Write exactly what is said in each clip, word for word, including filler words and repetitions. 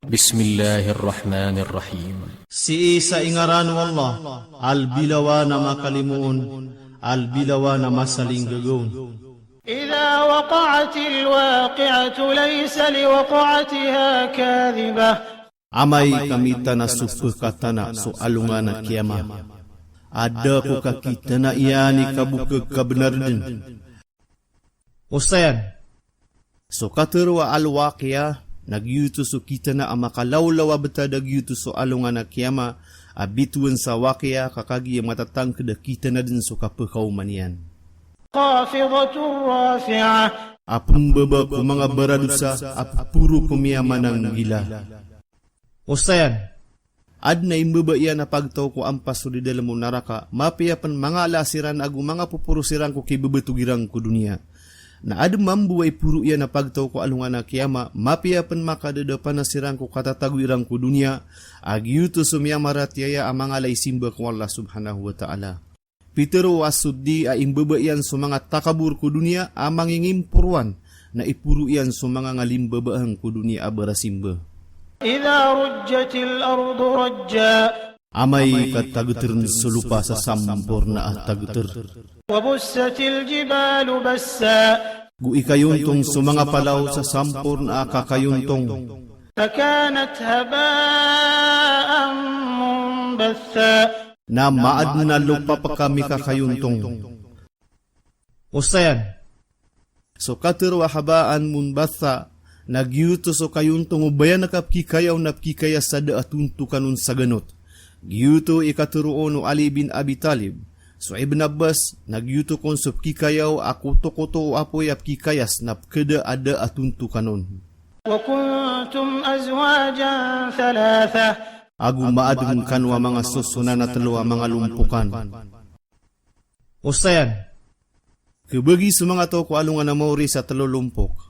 Bismillahir Rahmanir Rahim. Sii sa ingaran o Allah, a lbilawan a makalimoon, a lbilawan a masalinggagaon. Idha waqa'atil waqi'atu laysa liwaq'atiha kadhibah. Amay ka mitana so pkatana so alongan a kiyama, a da ko kakitana iyan i kabokag kabnar dn. Osayan. So katharo a al-waqi'ah, na giyoto so kitana a makalawlaw a btad a giyoto so alongan a kiyama, a bitowan sa waqi'ah ka kagiya matatangkd a kitana dn so kapkaoma niyan. Khafidatur rafi'ah. A pmbaba ko manga baradosa, a pporo ko miyamananggila. Osayan. Adn a imbaba iyan a pagtaw ko ampas o di dalm o naraka, mapiya pn manga ala siran ago manga poporos iran ko kibabatogi ran ko doniya. Na adn mambo a iporo iyan a pagtaw ko alongan a kiyama, mapiya pn makadadapana siran ko katatago iran ko doniya, a giyoto so miyamaratiyaya a manga ala i simba ko Allah Subhanahu wa Ta'ala. Pitharo o As-Suddi a imbaba iyan so manga takabor ko doniya a mangingimporoan, na iporo iyan so manga ngalimbabaan ko doniya a barasimba. Idha rujjatil ardu rajja. Amay ka tagtrn so lopa sa samporna a tagtr. Wa bussatil jibalu bassa. Go ikayontong so manga palaw sa samporna a kakayontong. Fakanat haba'an munbatha. Na maadn a lopa pkha mikakayontong. Osayan. So katharo a haba'an munbatha, na giyoto so kayontong o bayan a kapkikayaw na pkikayas sa da a tontokan on sa ganot. Giyoto i katharo on o Ali bin Abi Talib. So Ibn Abbas, na giyoto kon so pkikayaw a kotokoto o apoy a pkikayas na pkhada a da a tontokan on. Wa kuntum azwajan thalatha. Ago maadn kano a manga sosonan a tlo a manga lompokan. Osayan. Khabagi so manga taw ko alongan a maori sa tlo lompok.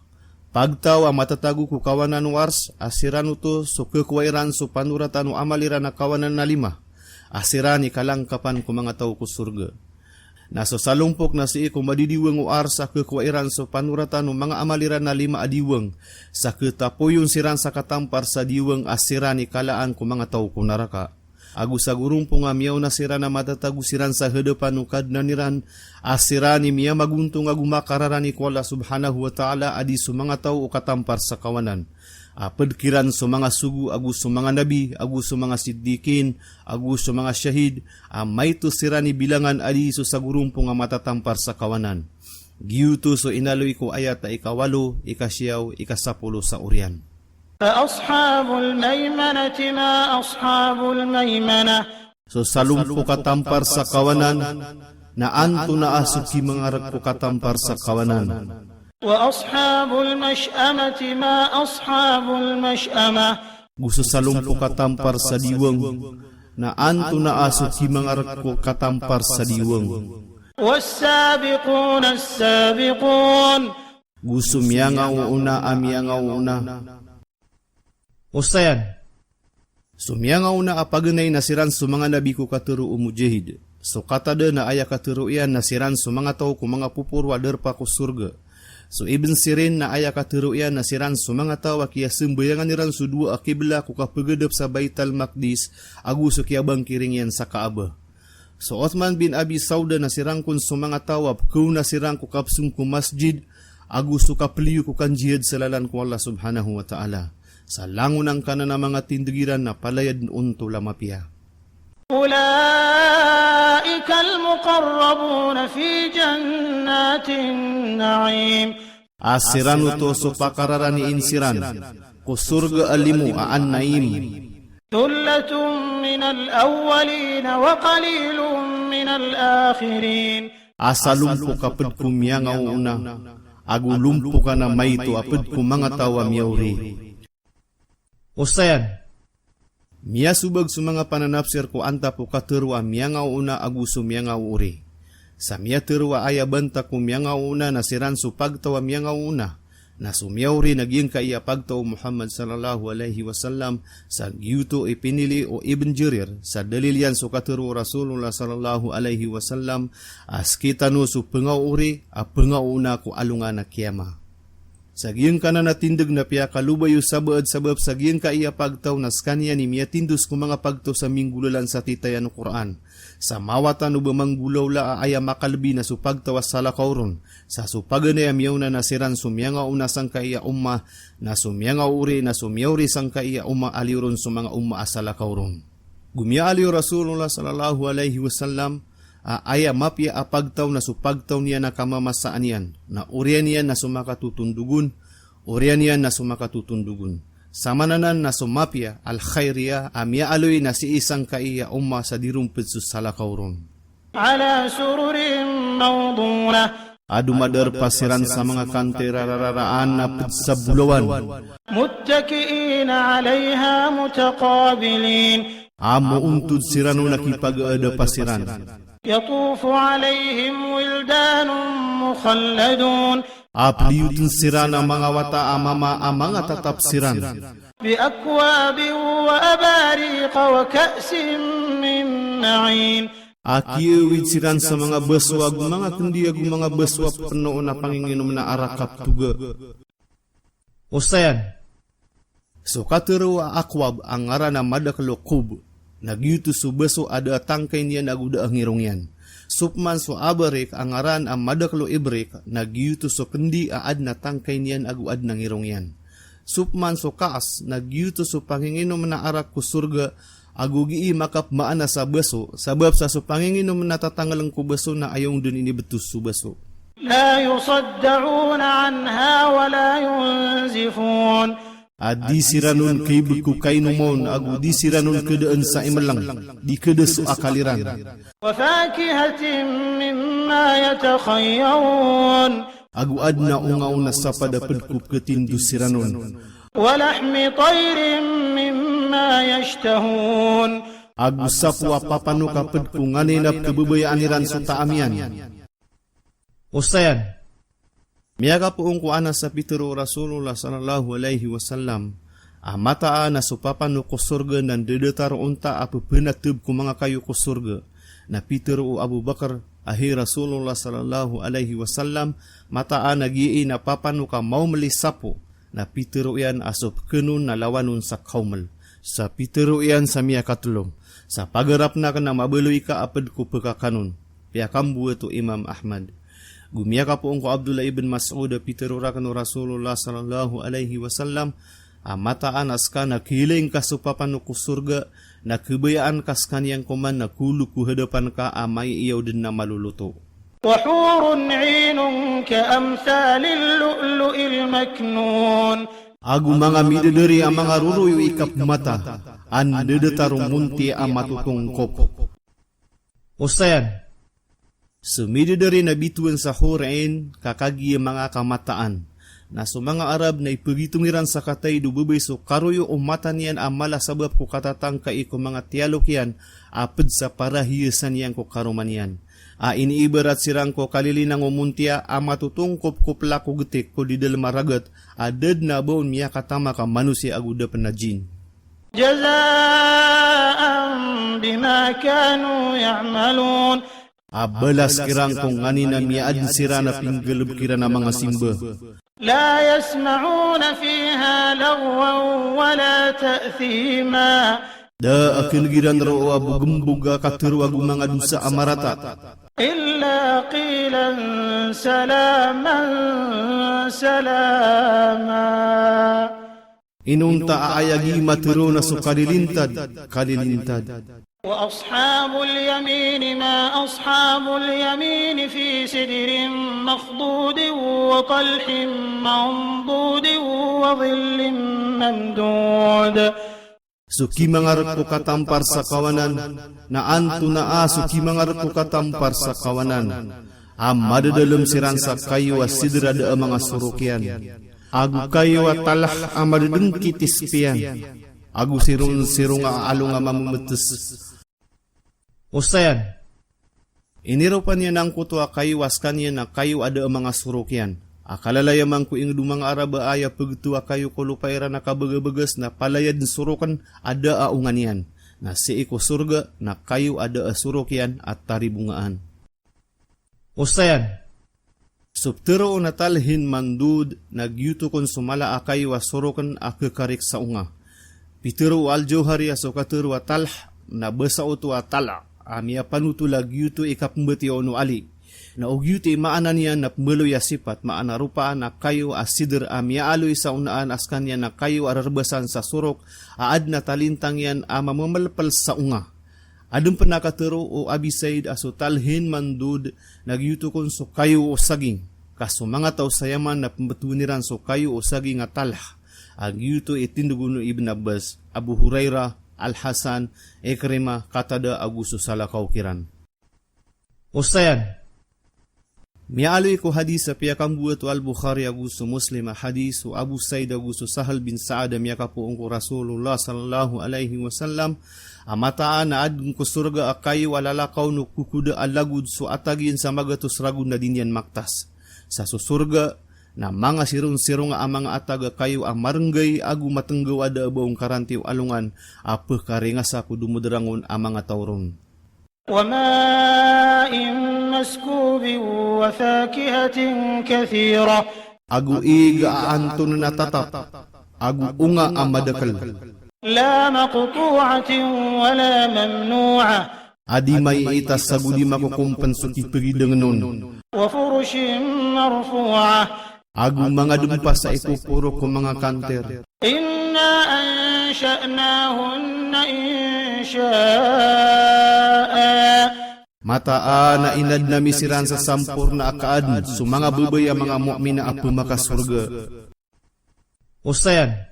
Pagtaw a matatago ko kawanan o Ars, a siran oto so khakowa iran so panoratan o amal iran a kawanan a lima, a siran i kalangkapan ko manga taw ko sorga. Na so salompok na sii ko madidiwang o Ars a khakowa iran so panoratan o manga amal iran a lima a diwang, sa khatapoyon siran sa katampar sa diwang a siran i kalaan ko manga taw ko naraka. Ago sa gorompong a miyaona siran a matatago siran sa hadapan o Kadnan iran, a siran i miyamagontong ago makararani ko Allah Subhanahu wa Ta'ala a di so manga taw o katampar sa kawanan. A pd kiran so manga sogo ago so manga nabi, ago so manga siddiqin, ago so manga shahid, a maito siran i bilangan a di so sa gorompong a matatampar sa kawanan. Giyoto so inaloy ko ayat a ikawalo, ikasiyaw, ikasapolo sa oriyan. Fa ashabul maymanati ma ashabul maymanah. So salompok a tampar sa kawanan, na antonaa so kimangarg ko katampar sa kawanan. Wa ashabul mash'amati ma ashabul mash'amah. Go so salompok a tampar sa diwang, na antonaa so kimangarg ko katampar sa diwang. Was-sabiqun as-sabiqun. Go so miyangaoona a miyangaoona. Osayan. So miyangaoona a paganay na siran so manga nabi ko katharo o Mujahid. So Qatada na aya katharo iyan na siran so manga taw ko manga poporo a darpa ko sorga. So Ibn Sirin na aya katharo iyan na siran so manga taw a kiyasambayangan iran so dowa a qiblah ko kapagadap sa Baital Maqdis ago so kiyabangkiring iyan sa Kaaba. So Uthman bin Abi Sauda na siran kon so manga taw a pkhaona siran ko kapsong ko masjid ago so kapliyo ko kanjihad sa lalan ko Allah Subhanahu wa Ta'ala. Sa langon angkanan a manga tindg iran na palaya dn ontola mapiya. Ulaikal muqarrabuna fi jannatin na'im. A siran oto so pakararaniin siran ko sorga a limo a An-Na'im. Thullatun minal awwalin wa qalilun minal akhirin. A salompok a pd ko miyangaoona, ago lompokan a maito a pd ko manga taw a miyaori. Osayan. Miyasobag so manga pananapsir ko antap o katharo a miyangaoona ago so miyangaori. Sa miyatharo a aya banta ko miyangaoona na siran so pagtaw a miyangaoona. Na so miyaori na giyangkaya pagtaw o Muhammad sallallahu alaihi wasallam, sa giyoto i pinili o Ibn Jarir, sa dalil iyan so katharo o Rasulullah sallallahu alaihi wasallam, a skitano so pngaori a pngaoona ko alongan a kiyama. Sa giyangkanan a tindg na piyakaloba iyo sabaad sabap sa giyangkaya pagtaw na skaniyan i miyatindos ko manga pagtaw sa minggolalan sa titayan o Qur'an. Sa mawatan o ba manggolawla a aya makalbi na so pagtaw a salakaw ron. Sa so paganay a miyaona na siran so miyangaona sangkaya ummah, na so miyangaori, na so miyaori sangkaya ummah a liyo ron so manga ummah a salakaw ron. Go miyaaloy o Rasulullah sallallahu alaihi wasallam a aya mapiya a pagtaw na so pagtaw niyan a kamamasaan iyan, na oriyan iyan na so makatotondogon, oriyan iyan na so makatotondogon. Samananan na so mapiya, al-khairiyah, a miyaaloy na sii sangkaya ummah sa di ron pd so salakaw ron. على سرر موضونة. A domadarpa siran sa manga kantirararaan a pd sa bolawan. متكئين عليها متقابلين. A moontod siran on a kipagaadapa siran. يطوف عليهم ولدان مخلدون. A pliyotn siran a manga wata a mama a manga tatap siran. بأكواب وأباريق وكأس من معين. A kiyaawid siran sa manga baso ago manga kndi ago manga baso a pno on a panginginom na arak a ptoga. Osayan. So katharo a akwab a ngaran a madakl o kub, na giyoto so baso a da a tangkay niyan ago da a ngirong iyan. So pman so abarik a ngaran a madakl o ibrik, na giyoto so kndi a adn a tangkay niyan ago adn a ngirong iyan. So pman so kaas, na giyoto so panginginom na arak ko sorga, ago gii makapmaana sa baso, sabap sa so panginginom na tatanglng ko baso na aya on dn inibtos so baso. لا يصدعون عنها ولا ينزفون. A di siran on kaibg ko kainom on, ago di siran on kadaan sa imlng, di kada so akal iran. وفاكهة مما يتخيرون. Ago adn a onga on a sapada pd ko pkatindos iran on. ولحم طير مما يشتهون. Ago sapo a papanok a pd ko nganin a pkhababayaan iran so taam iyan. Osayan. Miyakapoon ko Anas a pitharo o Rasulullah sallallahu alaihi wasallam a mataan a so papanok ko sorga na ndadatar o onta a pphanatb ko manga kayo ko sorga. Na pitharo o Abu Bakr a, hay Rasulullah sallallahu alaihi wasallam, mataan a giyai na papanok a maoml i sapo? Na pitharo iyan a so pkhan on na lawan on sa kaoml. Sa pitharo iyan sa miyakatlo, sa pagarapn akn a mabaloy ka a pd ko pkhakan on. Piyakamboat o Imam Ahmad. Go miyakapoon ko Abdullah ibn Mas'ud a pitharo rakn o Rasulullah sallallahu alaihi wasallam a mataan a ska na khilaing ka so papanok ko sorga, na khabayaan ka skaniyan koman na kholog ko hadapan ka a maiiyaw dn a maloloto. وحور عين كأمثال اللؤلؤ المكنون. Ago manga midadari a manga roro i kapmata a ndadatar o montiya a matotongkop. Osayan. So midadari na bitowan sa hur ain ka kagiya manga kamataan. Na so manga Arab na ipagitong iran sa kataid o babay so karoyo o mata niyan a mala sabap ko katatangkai ko manga tiyalok iyan a pd sa parahiyasan iyan ko karoma niyan. A iniibarat siran ko kalilinang o montiya a matotongkop ko plak o gtik ko di dalm a ragat a da dn a ba on miyakatamak a manosiya ago da pn a jin. جزاء بما كانوا يعملون. A balas kiran ko nganin a miyaadn siran a pinggalbk iran a manga simba. لا يسمعون فيها لغوا ولا تأثيما. Da a khneg iran roo a bogmbog a katharo ago manga dosa a marata. إلا قيلا سلاما سلاما. Inonta a aya gii matharo na so kalilintad, kalilintad. وأصحاب اليمين ما أصحاب اليمين في سدر مخضود وطلح منضود وظل ممدود. So kimangark ko katampar sa kawanan, na antonaa so kimangark ko katampar sa kawanan. A madadalm siran sa kayo a sidr a da a manga sorok iyan. Ago kayo a talh a madadngkit i sp iyan. Ago sirong-sirong a along a mamemets. Osayan. Iniropa niyan angkoto a kayo a skaniyan a kayo a da a manga sorok iyan. A kalalayaman ko ingd o manga Arab a aya pgto a kayo ko lopa iran a kabagabagas na palaya dn sorokn a da a onga niyan. Na sii ko sorga na kayo a da a sorok iyan a taribongaan. Osayan. So ptero on a talhin mandud na giyoto kon so mala a kayo a sorokn a kekarik sa onga. Pitero o Al-Jawhari a so katero a talh na basa oto a talh a miyapanotol a giyoto i kapmbatiya on o Ali. Na o giyoto i maana niyan na pmbaloy a sipat, maana ropaan a kayo a sidr a miyaaloy sa onaan a skaniyan a kayo a rerbasan sa sorok a adn a talintang iyan a mamemelpel sa onga. Adn pn a katero o Abi Said a so talhin mandud na giyoto kon so kayo o saging. Ka so manga taw sa Yaman na pmbtowan iran so kayo o saging a talh. A giyoto i tindg on o Ibn Abbas, Abu Hurairah, Al-Hasan, Ikrimah, Qatada ago so salakaw kiran. Osayan. Miyaaloy ko hadis a piyakambowat o Al-Bukhari ago so Muslim a hadis o Abu Said ago so Sahl bin Sa'ad a miyakapoon ko Rasulullah sallallahu alaihi wasallam a mataan a adn ko sorga a kayo a lalakaw o kokoda a lagod so atag iyan sa magatos ragon na di niyan maktas. Sa so sorga na manga siron-sirong a manga atag a kayo a marnggay ago matnggaw a da a ba on karanti o alongan a pkaringasa ko domodrang on a manga taw ron. وماء مسكوب وفاكهة كثيرة. Ago ig a antonn a tatap, ago onga a madakl. لا مقطوعة ولا ممنوعة. A di maiita sago di makokompn so kipagidangn on. وفرش مرفوعة. Ago manga dmpa sa ipoporo ko manga kanter. إنا أنشأناهن إنشاء. Mataan a inadn ami siran sa samporna a kaadn so manga babay a manga mu'mina a pmakasorga. Osayan.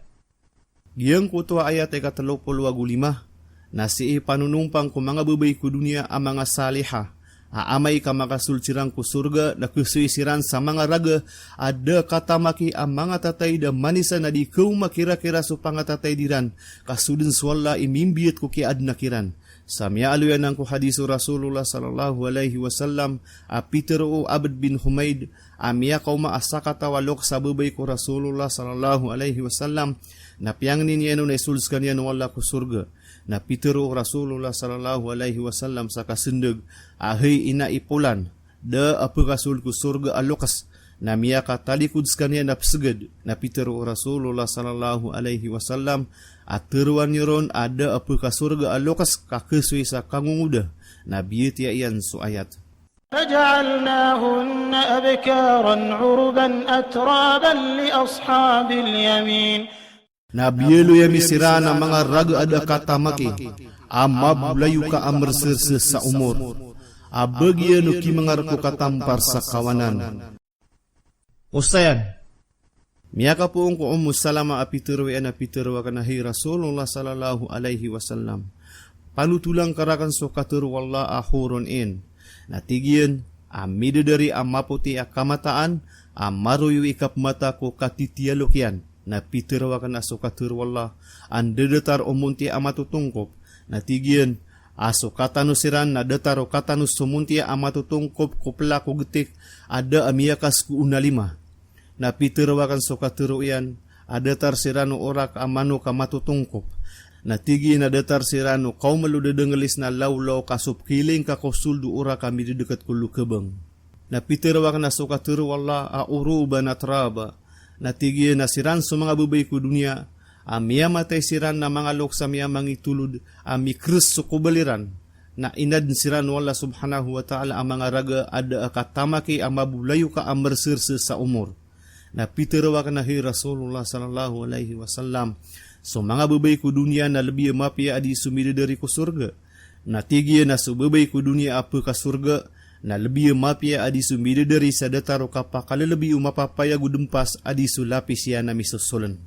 Giyangkoto a ayat a ikatlo polo ago lima, na sii panonompang ko manga babay ko doniya a manga saliha a amay ka makasold siran ko sorga na khasoy siran sa manga raga a da katamaki a manga tataid a manisa na di kaoma kirakira so pangatataid iran, ka so dn so Allah i mimbiyat ko kiyaadna kiran. Sa miyaaloy anan ko hadis o Rasulullah sallallahu alaihi wasallam a pitharo o Abd bin Humayd a miyakaoma a sakataw a loks a babay ko Rasulullah sallallahu alaihi wasallam, na piyangnin iyan on a isold skaniyan o Allah ko sorga. Na pitharo o Rasulullah sallallahu alaihi wasallam sa kasndg a hay ina i polan, da a pkasold ko sorga a loks, na miyakatalikod skaniyan a psgad. Na pitharo o Rasulullah sallallahu alaihi wasallam a tharoan iyo ron a da a pkasorga a loks ka khasoy sa kangongoda. Na biyatiya iyan so ayat. فجعلناهن أبكارا عربا أترابا لأصحاب اليمين. Na biyaloy ami siran a manga raga a da katamaki a mabolayoka a mrsrs sa omor, a bagian o kimangar ko katampar sa kawanan. Osayan. Miyakapoon ko Ummu Salama a pitharo iyan a pitharo akn a hay Rasulullah sallallahu alaihi wasallam, panotolang ka rakn so katharo o Allah a hurun in. Na tig iyan a midadari a mapoti a kamataan a maroyo i kapmata ko katitiyalok iyan. Na pitharo akn a so katharo o Allah a ndadatar o montiya a matotongkop. Na tig iyan a so katanos iran na datar o katanos so montiya a matotongkop ko plak o gtik a da a miyakas ko ona lima. Na pitharo akn so katharo iyan a datar siran o orak a manok a matotongkop. Na tig iyan a datar siran o kaoml o dadanglis na lawlaw ka so pkiling ka ko sold o orak a midadkt ko lokabang. Na pitharo akn a so katharo o Allah a uruban atraba. Na tig iyan a siran so manga babay ko doniya a miyamatay siran na manga loks a miyamangitolod a mikrs so kobal iran, na inadn siran o Allah subhanahu wa ta'ala a manga raga a da a katamaki a mabolayoka a mrsrs sa omor. Na pitharo akn a hay Rasulullah sallallahu alaihi wasallam, so manga babay ko doniya na lbi a mapiya a di so midadari ko sorga. Na tig iyan a so babay ko doniya a pkasorga na lbi a mapiya a di so midadari sa datar o kapakalilbi o mapapayag o dmpas a di so lapis iyan a misosoln.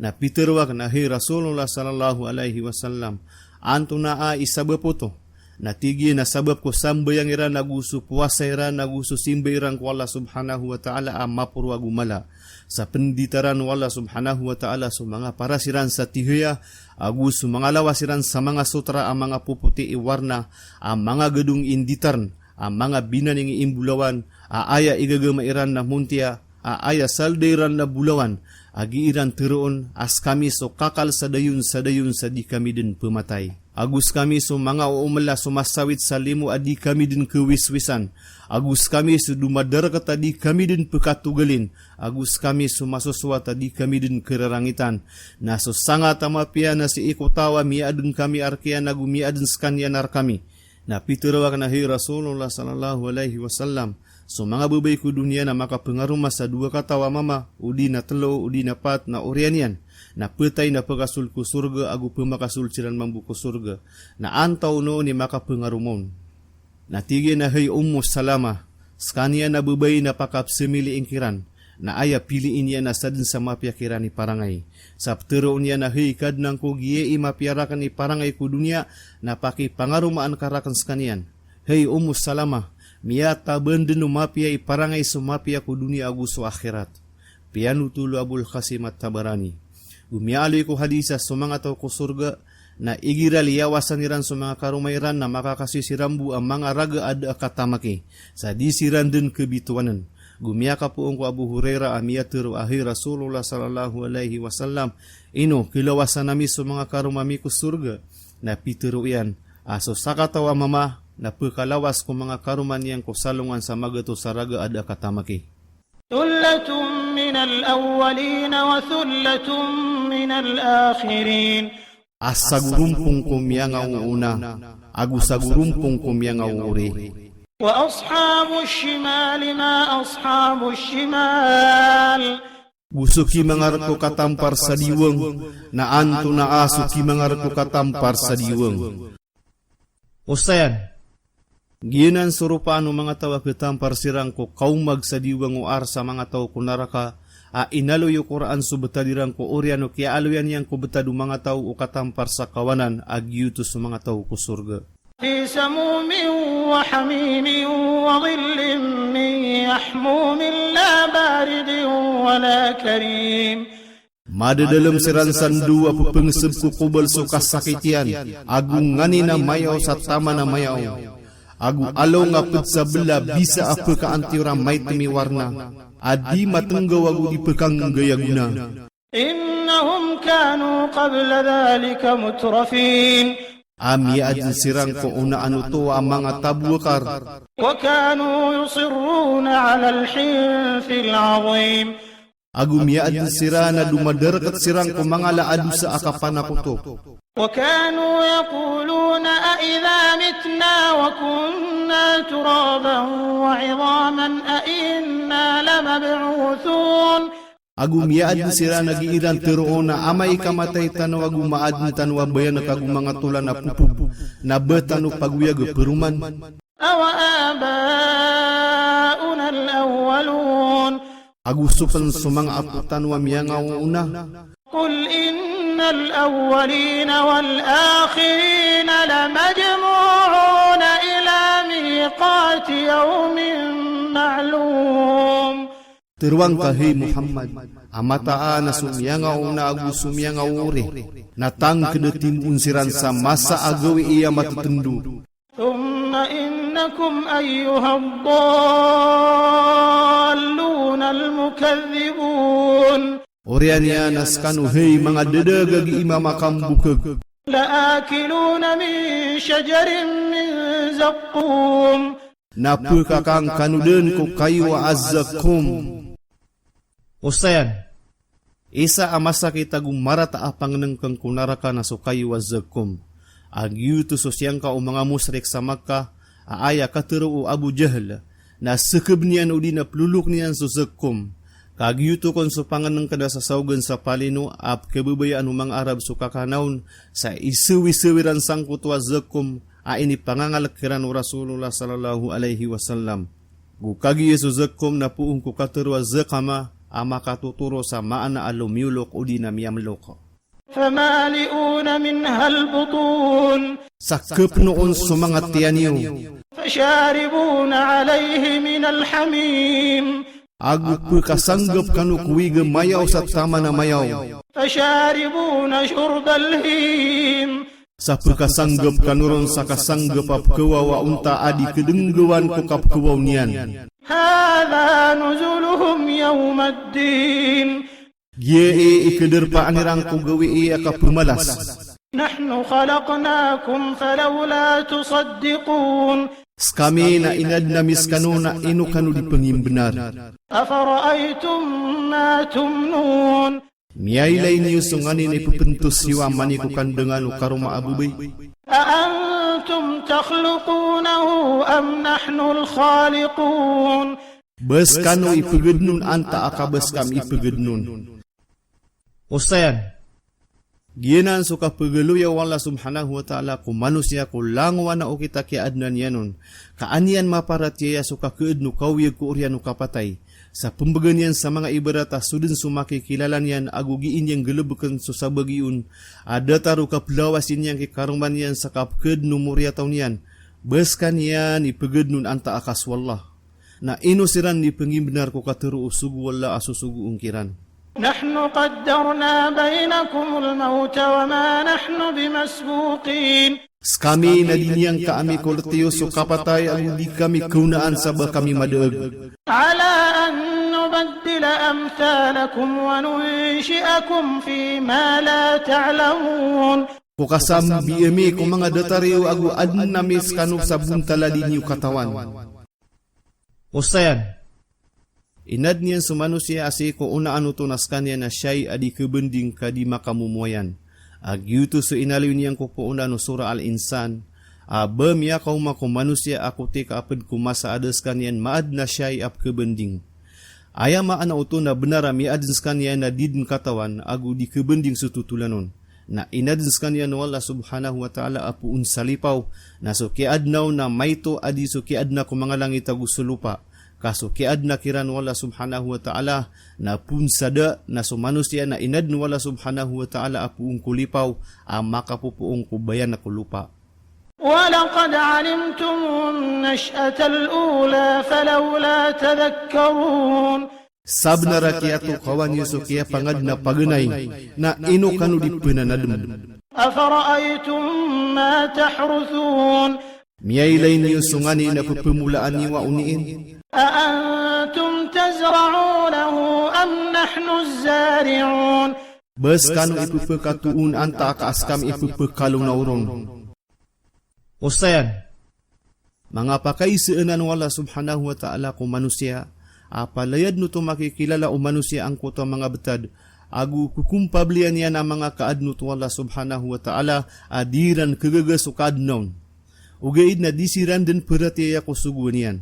Na pitharo akn a hay Rasulullah sallallahu alaihi wasallam, antonaa i sabap oto? Na tig iyan a sabap ko sambayang iran ago so powasa iran ago so simba iran ko Allah subhanahu wa ta'ala a maporo ago mala. Sa pnditaran o Allah subhanahu wa ta'ala so manga paras iran sa tihaya ago so manga lawas iran sa manga sotra a manga popoti i warna, a manga gadong i nditarn, a manga binaning i imbolawan, a aya i gagama iran na montiya, a aya salda iran na bolawan, a gii ran teroon a sekami so kakal sa dayon sa dayon sa di kami den pematay. Ago sekami so manga oomela so masawit sa limo a di kami den kewiswisan. Ago sekami so domadareket a di kami den pekatogalin. Ago sekami so masosowat a di kami den kerarangitan. Na so sangat a mapiya na sii ko taw a miyaaden kami a rekiyan ago miyaaden sekaniyan a rekami. Na pitero aken a hay Rasulullah sallallahu alaihi wasallam, so manga babay ko doniya na makapengaroma sa dowa kataw a mama, odi na telo, odi na pat, na oriyan iyan na petay na pekasold ko sorga ago pemakasold siran mambo ko sorga. Na antaa on i makapengaroma on? Na tig iyan a hay Ummu Salama, sekaniyan a babay na pakapsemiliin kiran, na aya piliin iyan na saden sa mapiya kiran i parangay. Sa peteroon iyan a hay Kadnan ko, giya i mapiya raken i parangay ko doniya na pakipangaromaan ka raken sekaniyan. Hay Ummu Salama, miyataban den o mapiya i parangay so mapiya ko doniya ago so akhirat. Piyanotol o Abul Qasim At-Tabarani. Go miyaaloy ko hadis a so manga taw ko sorga na igira liyawasan iran so manga karoma iran na makakasoy siran bo a manga raga a da a katamaki sa di siran den kebitowanen. Go miyakapoon ko Abu Hurairah a miyatero a hay Rasulullah sallallahu alaihi wasallam, ino kelawasan ami so manga karoma mi ko sorga? Na pitero iyan a so sakataw a mama na pekalawas ko manga karoma niyan ko salongan sa magatos a raga a da a katamaki. ثلة من الأولين وثلة من الآخرين. A sagorompong ko miyangaoona, ago sagorompong ko miyangaoori. وأصحاب الشمال ما أصحاب الشمال. Go so kimangarek ko katampar sa diwang, na antonaa so kimangarek ko katampar sa diwang? Osayan, giyanan so ropaan o manga taw a ketampar siran ko kaomag sa diwang o aras a manga taw ko naraka, a inaloy o Qur'an so betad iran ko oriyan o kiyaaloyan iyan ko betad o manga taw o katampar sa kawanan a giyoto so manga taw ko sorga. في سموم وحميم وظل من يحموم لا بارد ولا كريم. Madadalem siran sa ndo a pepengeseb ko kobel so kasakit iyan, ago nganin a mayaw sa taman a mayaw. Ago along a ped sa bela bisa a pekaantiyor a maitem i warna, a di matenggaw ago di pekanggay a gona. إنهم كانوا قبل ذلك مترفين. A miyaaden siran ko onaan oto a manga taboakar. وكانوا يصرون على الحنث العظيم. Ago miyaaden siran a domadarakit siran ko manga ala a dosa a kapanakoto. وكانوا يقولون أإذا متنا وكنا ترابا وعظاما أإنا لمبعوثون. Ago miyaaden siran a gii ran teroon a amay ka matay tano ago maaden tano a bayanek ago manga tolan a popob, na ba tano pagoyag a peroman. أوآباؤنا الأولون. Ago so pen so manga apo tano a miyangaoona. قل إن الأولين والآخرين لمجموعون إلى ميقات يوم معلوم. Teroang ka, hay Muhammad, a mataan a so miyangaoona ago so miyangaori na tangked a timoon siran sa masa a gawii a matetendo. ثم إنكم أيها الضالون المكذبون. Oriyan iyan a sekano, hay manga dadag a gii mamakambokeg. لآكلون من شجر من زقوم. Na pekakan kano den ko kayo a Zakkum. Osayan, isa a masakit ago marata a pangenengken ko naraka na so kayo a Zakkum. A giyoto so siyangka o manga mushrik sa Makkah, a aya katero o Abu Jahl, na sekeb iyan odi na peloloken iyan so Zakkum. Ka giyoto kon so pangenengken a sasaogen sa palino a pekebabayaan o manga Arab so kakana on, sa isawisawi ran sangkoto a Zakkum, a inipangangalek kiran o Rasulullah sallallahu alaihi wasallam. Go kagiya so Zakkum na poon ko katero a Zakama, a makatotoro sa maana a lomiyolok odi na miyamelok. فمالئون منها البطون. Sa kepeno on so manga tiyan iyo. فشاربون عليه من الحميم. Ago pekasanggep kano ko wig a mayaw sa taman a mayaw. فشاربون شرب الهيم. Sa pekasanggep kano ron sa kasanggep a pekewaw a onta a di kedenggewan ko kapekewaw niyan. هذا نزلهم يوم الدين. Giya i ikadarpaan iran ko gawii a kapemalas. نحن خلقناكم فلولا تصدقون. Sekami na inadn ami sekano na ino kano di pengimbenar. أفرأيتم ما تمنون. Miyailay niyo so nganin i pepentos iyo a mani ko kandangan o karoma a babay. أأنتم تخلقونه أم نحن الخالقون. Ba sekano i pegednon antaa ka ba sekami i pegednon. Osayan. Giyanan so kapegaloya o Allah subhanahu wa ta'ala ko manosiya ko langowan a okit a kiyaadnan iyan on. Ka an iyan maparatiyaya so kakeed o kawiyag ko oriyan o kapatay. Sa pembegay niyan sa manga ibarat a so den so makikilala niyan ago gii niyan galebeken so sabagi on. A datar o kapelawasi niyan ki karoma niyan sa kapekeed o moriyataw niyan. Ba sekaniyan i pegednon antaa ka so Allah. Na ino siran di pengimbenar ko katero o sogo o Allah a sosogoon kiran. نحن قدرنا بينكم الموت وما نحن بمسبوقين. Sekami na di niyan ka ami koletiyo so kapatay ago di kami kaonaan sa ba kami madaeg. على أن نبدل أمثالكم وننشئكم فيما لا تعلمون. Ko kasambi ami ko manga datar iyo ago aden ami sekano sa bontal a di niyo katawan. Osayan. Inadn iyan so manosiya a sii ko onaan oto na sekaniyan na siyai a di kebending ka di makamomoayan. A giyoto so inaloy niyan ko poon o Surah Al-Insan. A ba miyakaoma ko manosiya a kotika a ped ko masa a da sekaniyan maadn a siyai a pekebending. Aya maana oto na benar a miyaadn sekaniyan na di den katawan ago di kebending so totolan on. Na inadn sekaniyan o Allah subhanahu wa ta'ala a poon sa lipaw, na so kiyaadna on na maito a di so kiyaadna ko manga langit ago so lopa. Ka so kiyaadna kiran o Allah subhanahu wa ta'ala na poon sa da, na so manosiya na inadn o Allah subhanahu wa ta'ala a poon ko lipaw a makapopoon ko bayan ko lopa. ولقد علمتم النشأة الأولى فلولا تذكرون. Sabenar a kiyatokawan iyo so kiyapangadn a paganay, na ino kano di penanadem. أفرأيتم ما تحرثون. Miyailay niyo so nganin a pepemolaan iyo a oniin. أأنتم تزرعونه أم نحن الزارعون. Ba sekano i pepekatoon antaa ka a sekami i pepekalonaw ron. Osayan. Manga pakaiseenan o Allah subhanahu wa ta'ala ko manosiya, a palaya den oto makikilala o manosiya angkoto a manga betad, ago kokompabliyan iyan a manga kaadn oto o Allah subhanahu wa ta'ala, a di iran kegaga so kaadna on. Ogaid na di siran den peratiyaya ko sogoan iyan.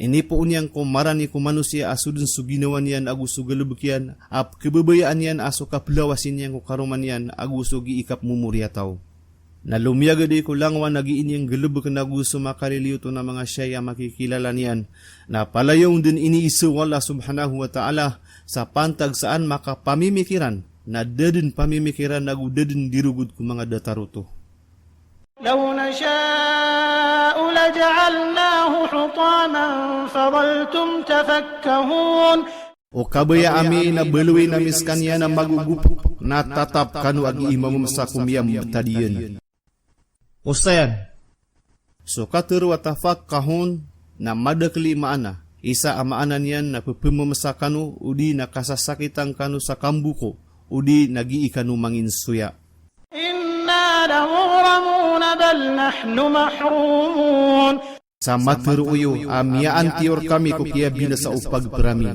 Inipoon iyan ko marani ko manosiya a so den so ginawa niyan ago so galebek iyan, a pekebabayaan iyan a so kapelawasi niyan ko karoma niyan ago so gii kapemomoriyataw. Na lomiyagad i ko langowan a gii niyan galebeken ago so makaliliyo oto na manga siyai a makikilala niyan. Na palaya on den iniisa o Allah subhanahu wa ta'ala, sa pantag sa an makapamimikiran, na da den pamimikiran ago da den di rogod ko manga datar oto. لو نشاء لجعلناه حطاما فظلتم تفكهون. O kabaya ami na baloyin ami sekaniyan a magogop, na tatap kano a gii mamemesa ko miyambetad iyan. Osayan. So katero a tafakkahun na madakel i maana. Isa a maana niyan na pepememesa kano, odi na kasasakitan kano sa kamboko, odi na gii kano manginsoya. إنا لمغرمون بل نحن محرومون. Sa matero iyo a miyaantiyor kami ko kiyabinasa o pagperami.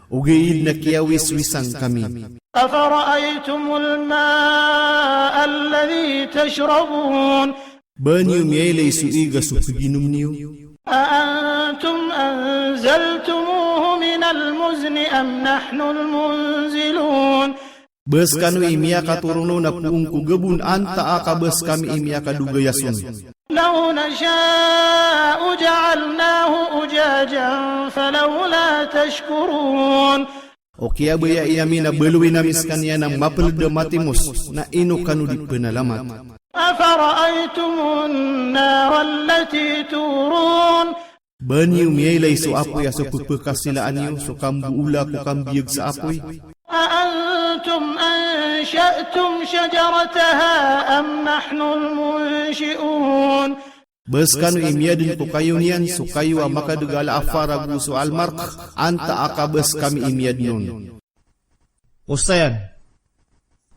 Ogaid na kiyawiswisan kami. أفرأيتم الماء الذي تشربون. Ba niyo miyailay so ig a so peginom niyo? أأنتم أنزلتموه من المزن أم نحن المنزلون. Ba sekano i miyakatoron on a poon ko gabon antaa ka ba sekami i miyakadogayas on. لو نشاء جعلناه أجاجا فلولا تشكرون. O kiyabayai ami na baloyin ami sekaniyan a mapeled a matimos, na ino kano di penalamat. أفرأيتم النار التي تورون. Ba niyo miyailay so apoy a so pepekasilaan iyo, so kamboola ko kambiyag sa apoy? أأنتم أنشأتم شجرتها أم نحن المنشئون. Ba skano i miyadn ko kayo niyan, so kayo a makadg a al-afar ago so al-marq, antaa ka ba skami i miyadn on. Osayan.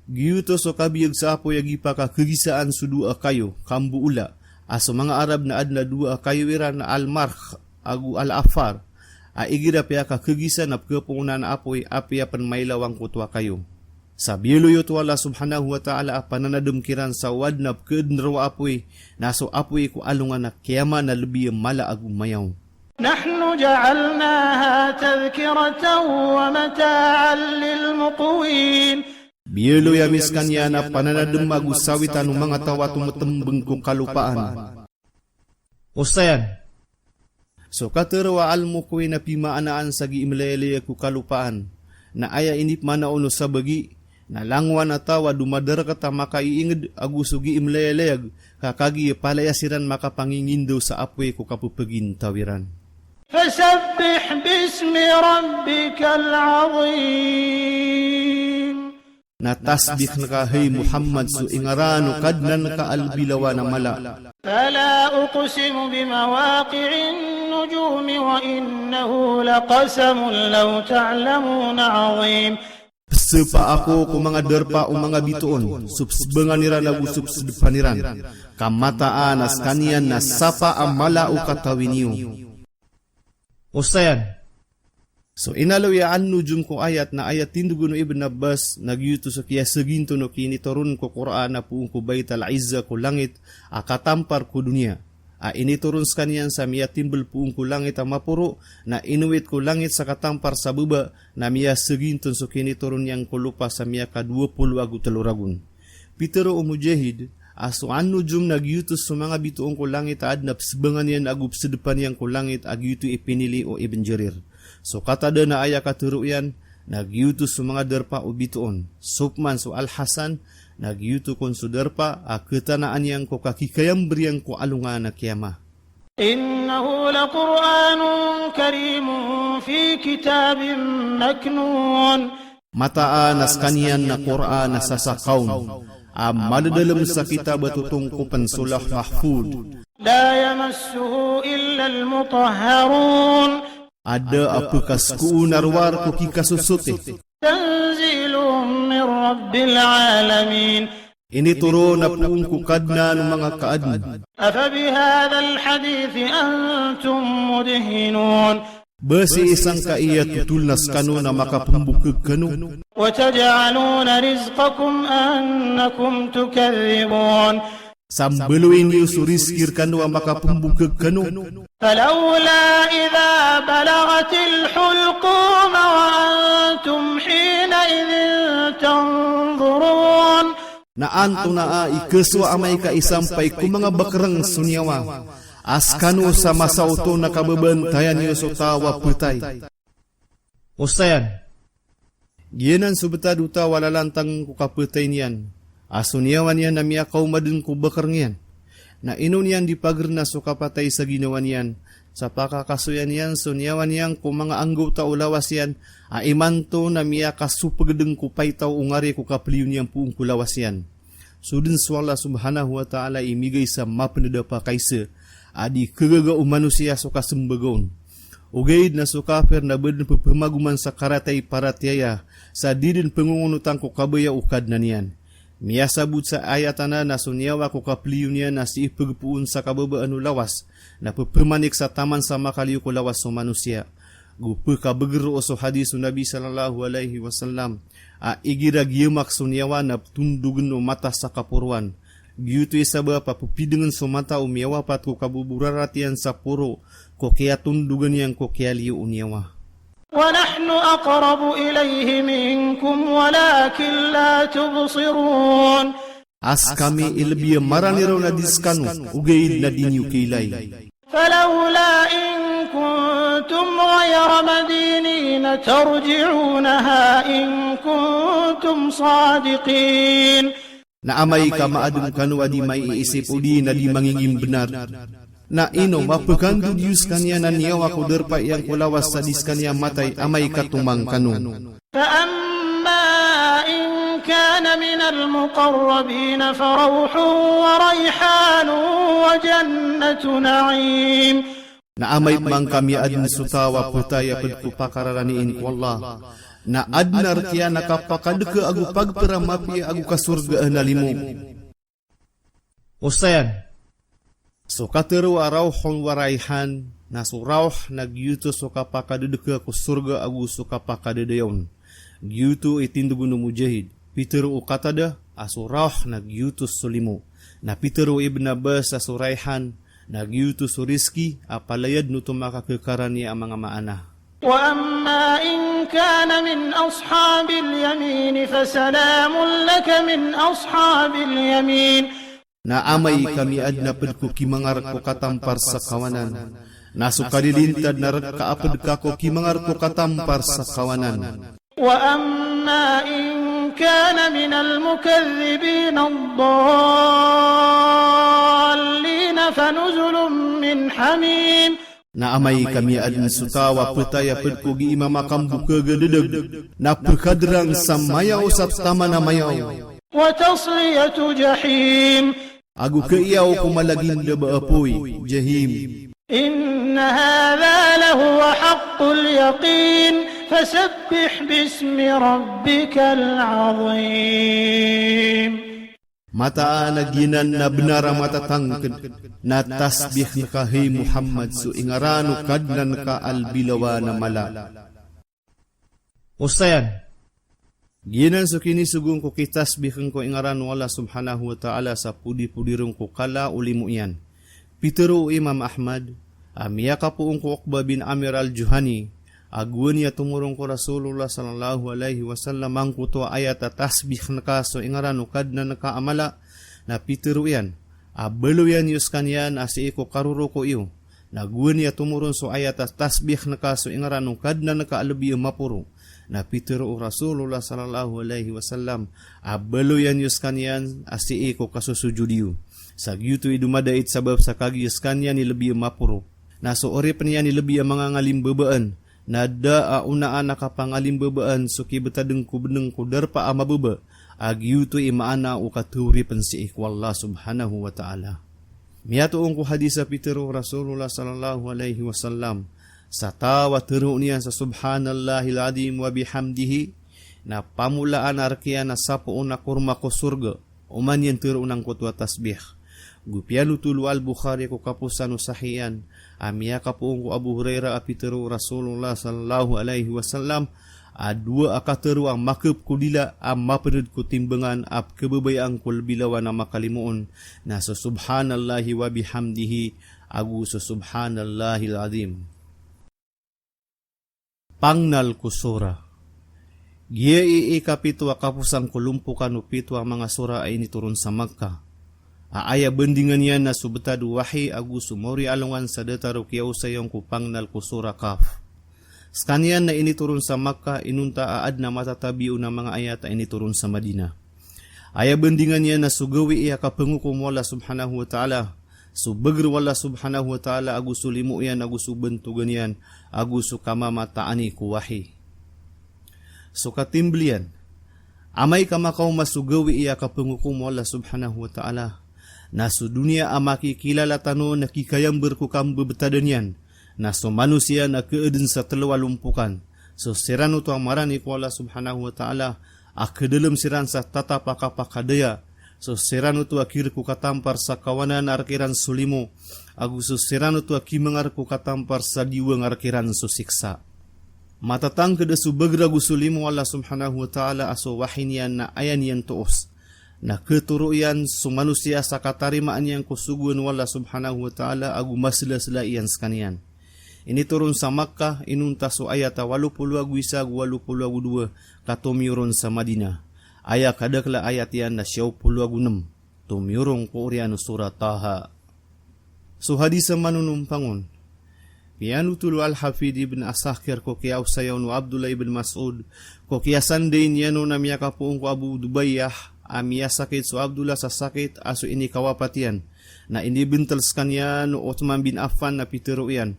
Giyoto so kabiyag sa apoy a gii pakakhgisaan so dowa a kayo, kamboola, a so manga Arab na adn a dowa a kayo iran a al-marq ago al-afar, a igira piyakakhgisa na pkhapoon a apoy, apiya pn mailaw angkoto a kayo. Sa biyaloy oto o Allah subhanahu wa ta'ala a pananadm kiran sa o adn a pkhaadn roo a apoy, na so apoy ko alongan a kiyama na lbi a mala ago mayaw. نحن جعلناها تذكرة ومتاعا للمقوين. Biyaloy ami skaniyan a pananadm ago sawitan o manga taw a tomtmbng ko kalopaan. Osayan. So katharo a al-muqwin na pimaanaan sa gii mlayalayag ko kalopaan, na aya inipmaana on o sabagi, na langowan a taw a domadarakat a makaiingd ago so gii mlayalayag, ka kagiya palaya siran makapangingindaw sa apoy ko kapphagintaw iran. فسبح باسم ربك العظيم. Na tasbihn ka, hay Muhammad, so ingaran o Kadnan ka a lbi lawan a mala. فلا أقسم بمواقع النجوم وإنه لقسم لو تعلمون عظيم. Pzapa ako ko manga darpa o manga bitoon, so pzbangan iran ago so pzdpan iran. Ka mataan a skaniyan na sapa a mala o katawi niyo. Osayan. So inaloy a an-nujum ko ayat na aya tindgn o Ibn Abbas na giyoto so kiyasaginton o kinitoron ko Qur'an a poon ko Baital Izzah ko langit a katampar ko doniya. A initoron skaniyan sa miyatimbl poon ko langit a maporo, na inowit ko langit sa katampar sa baba, na miyasaginton so kinitoron iyan ko lopa sa miyakadowa polo ago tlo ragon. Pitharo o Mujahid a so an-nujum na giyoto so manga bitoon ko langit a adn a pzbangan iyan ago pzdpan iyan ko langit a giyoto i pinili o Ibn Jarir. So katada na aya katharo iyan na giyoto so manga darpa o bitoon. So pman so Al-Hasan na giyoto kon so darpa a khatanaan iyan ko kakikayamber iyan ko alongan a kiyama. إنه لقرآن كريم في كتاب مكنون. Mataan a skaniyan na Qur'an a sasakaon a madadalm sa kitab a totongkopn so Lawh Mahfudh. لا يمسه إلا المطهرون. A da a pkaskoon a rowar ko kikasosote. تنزيل من رب العالمين. Initoron a poon ko Kadnan o manga kaadn. أفبهذا الحديث أنتم مدهنون. Ba sii sangkai a totol na skano na makapmbokg kano. وتجعلون رزقكم أنكم تكذبون. Sa mbaloy niyo so rizki rkano a makapmbokg kano. فلولا إذا بلغت الحلقوم وأنتم حينئذ تنظرون. Na antonaa i khasowa amay ka isampay ko manga bakrng so niyawa a skano sa masa oto na kababantayan iyo so taw a pthay? Osayan. Giyanan so btad o taw a lalantang ko kapthay niyan, a so niyawa niyan na miyakaoma dn ko bakrng iyan. Na ino niyan di pagrna so kapatay sa ginawa niyan, sa pakakasoya niyan so niyawa niyan ko manga anggawta o lawas iyan, a imanto na miyakasopg dn ko paytaw o ngari ko kapliyo niyan poon ko lawas iyan. So dn so Allah subhanahu wa ta'ala i migay sa mapnd a pakaisa, a di khagaga o manosiya so kasmbag on. Ogaid na so kafir na ba dn ppmagoman sa karatay paratiyaya, sa di dn pngongonotan ko kabaya o Kadnan iyan. Miyasabot sa ayat anan a so niyawa ko kapliyo niyan na sii pgpoon sa kababaan o lawas, na ppmanik sa taman sa makaliyo ko lawas so manosiya. Go pkabgr o so hadis o Nabi sallallahu alaihi wasallam, a igira giyamak so niyawa na ptondogn o mata sa kaporoan. Giyoto i sabap a ppidngn so mata o miyawapat ko kaboborarat iyan sa poro ko kiyatondogn iyan ko kiyaliyo o niyawa. ونحن أقرب إليه منكم ولكن لا تبصرون. A skami i lbi a marani roo na di skano, ogaid na di niyo kailay. فلولا إن كنتم غير مدينين ترجعونها إن كنتم صادقين. Na amay ka maadn kano a di maiisip odi na di mangingimbnar, na ino mapkandod iyo skaniyan a niyawa ko darpa iyan ko lawas sa di skaniyan matay amay ka tomang kano? فأما إن كان من المقربين فروح وريحان وجنة نعيم. Na amay pman ka miyaadn so taw a ptay a pd ko pakararaniin ko Allah, na adn a rk iyan a kapakadka ago pagpra a mapiya ago kasorgaan a limo. Osayan. So katharo a rawhun wa rayhan, na so rawh na giyoto so kapakadadka ko sorga ago so kapakadadayawn. Giyoto i tindg o Mujahid. Pitharo o Qatada a so rawh na giyoto so limo. Na pitharo o Ibn Abbas a so rayhan na giyoto so rizki a palaya dn oto makakhakarani a manga maana. وأما إن كان من أصحاب اليمين فسلام لك من أصحاب اليمين. Na amay ka miyaadn a pd ko kimangar ko katampar sa kawanan, na so kalilintad na rk ka a pd ka ko kimangar ko katampar sa kawanan. وأما إن كان من المكذبين الضالين فنزل من حميم. Na amay ka miyaadn so taw a ptay a pd ko gii mamakambokhag a ddag, na pkhadrang sa mayaw sa taman a mayaw. وتصلية جحيم. Ago kaiyaw ko malagindab a apoy, Jahim. إن هذا لهو حق اليقين فسبح باسم ربك العظيم. Mataan a giyanan na bnar a matatangkd, na tasbihn ka hay Muhammad so ingaran o Kadnan ka a lbi lawan a mala. Osayan. Giyanan so kinisogoon ko kitasbihn ko ingaran o Allah subhanahu wa ta'ala sa podi-podi ron ko kala o limo iyan. Pitharo o Imam Ahmad a miyakapoon ko Uqbah bin Amir al-Juhani a gowani a tomoron ko Rasulullah sallallahu alaihi wasallam angkoto a ayat a tasbihn ka so ingaran o Kadnan ka a mala, na pitharo iyan a baloyan iyo skaniyan a sii ko karoroko iyo. Na gowani a tomoron so ayat a tasbihn ka so ingaran o Kadnan ka a lbi a maporo. Na pitharo o Rasulullah sallallahu alaihi wasallam a baloyan iyo skaniyan a sii ko kasosojod iyo. Sa giyoto i domadait sabap sa kagiya skaniyan i lbi a maporo. Na so oripn iyan i lbi a manga ngalimbabaan, na da a onaan a kapangalimbabaan so kibtadn ko bnng ko darpa a mababa, a giyoto i maana o kathoripn sii ko Allah subhanahu wa ta'ala. Miyatoon ko hadis a pitharo o Rasulullah sallallahu alaihi wasallam, sa taw a tharoon iyan sa subhanallahil azim wa bihamdihi, na pamolaan a rk iyan a sapoon a korma ko sorga, oman iyan tharoon angkoto a tasbih. Go piyanothol o Al-Bukhari ko kaposan o Sahih iyan, a miyakapoon ko Abu Hurairah a pitharo o Rasulullah sallallahu alaihi wasallam, a dowa a katharo a makp ko dila a mapnd ko timbangan a pkhababayaan ko lbi lawan a makalimoon, na so subhanallahi wa bihamdihi, ago so subhanallahil azim. Pangnal ko surah. Giya i ikapito a kaposan ko lompokan o pito a manga surah a initoron sa Makkah. A aya bandingan iyan na so btad o wahi ago so maori a alongan sa datar o kiyaosayan ko pangnal ko surah Qaf. Skaniyan na initoron sa Makkah inonta a adn a matatabi on a manga ayat a initoron sa Madinah. Aya bandingan iyan na so gawii a kapangokom o Allah subhanahu wa ta'ala, so bagr o Allah subhanahu wa ta'ala ago so limo iyan ago so bantogan iyan, ago so kamamataani ko wahi. So katimbl iyan, amay ka makaoma so gawii a kapangokom o Allah subhanahu wa ta'ala, na so doniya a makikilala tano na kikayambar ko kambabtadan iyan, na so manosiya na kaadn sa tlo a lompokan. So siran oto a marani ko Allah subhanahu wa ta'ala, a khadalm siran sa tatap a kapakadaya. So siran oto a khirk ko katampar sa kawanan a rk iran so limo, ago so siran oto a khimangar ko katampar sa diwang a rk iran so siksa. Matatangkd a so bagr ago so limo o Allah subhanahu wa ta'ala a so wahi niyan na aya niyan toos. Na khatoro iyan so manosiya sa katarimaan iyan ko sogoan o Allah subhanahu wa ta'ala ago maslasla iyan skaniyan. Initoron sa Makkah inonta so ayat a walo polo ago isa ago walo polo ago dowa ka tomiyoron sa Madinah. Aya kadakl a ayat iyan na siyaw polo ago nem, tomiyoron ko oriyan o surah Taha. So hadis a manonompang on. Piyanothol o Al-Hafidh Ibn Asakir ko kiyaosaya on o Abdullah ibn Mas'ud, ko kiyasanday niyan on a miyakapoon ko Abu Dubayyah, a miyasakit so Abdullah sa sakit a so inikawapat iyan, na inibntl skaniyan o Uthman bin Affan na pitharo iyan,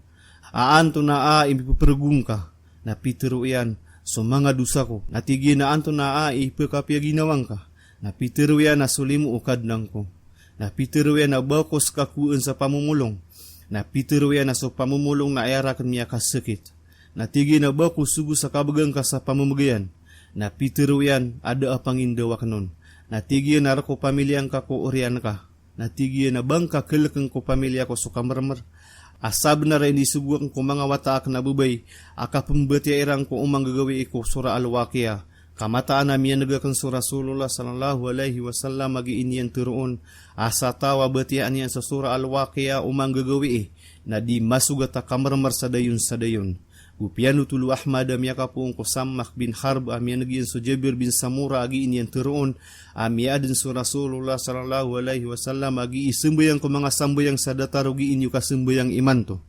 a antonaa i mipprgong ka? Na pitharo iyan, so manga dosa ko. Na tig iyan a antonaa i pkapiyaginawa ngka? Na pitharo iyan a so limo o Kadnan ko. Na pitharo iyan a ba ko skakowaan sa pamomolong. Na pitharo iyan a so pamomolong na aya rakn miyakasakit. Na tig iyan a ba ko sogo sa kabgan ka sa pamamagayan. Na pitharo iyan a da a pangindawakn on. Na tig iyan a rk o pamilya ngka ko oriyan ka. Na tig iyan a ba ngka klkn ko pamilya ko so kamermer. A sabnar a inisogo akn ko manga wata akn a babay a kapmbatiya iran ko oman gagawii ko Surah Al-Waqiah. Ka mataan a miyaneg akn so Rasulullah sallallahu alaihi wasallam a gii niyan tharoon a sa taw a batiyaan iyan so Surah Al-Waqiah oman gagawii, na di masogat a kamermer sa dayon sa dayon. Go piyanothol o Ahmad a miyakapoon ko Sammak bin Harb a miyaneg iyan so Jabir bin Samurah a gii niyan tharoon a miyaadn so Rasulullah sallallahu alaihi wasallam a gii sambayang ko manga sambayang sa datar o gii niyo kasambayang imanto.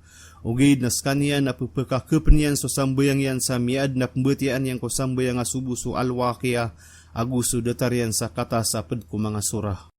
Ogaid na skaniyan na pphakakpn iyan so sambayang iyan sa miyaadn a pmbatiyaan iyan ko sambayang a sobo so Al-Waqiah ago so datar iyan sa katas a pd ko manga surah.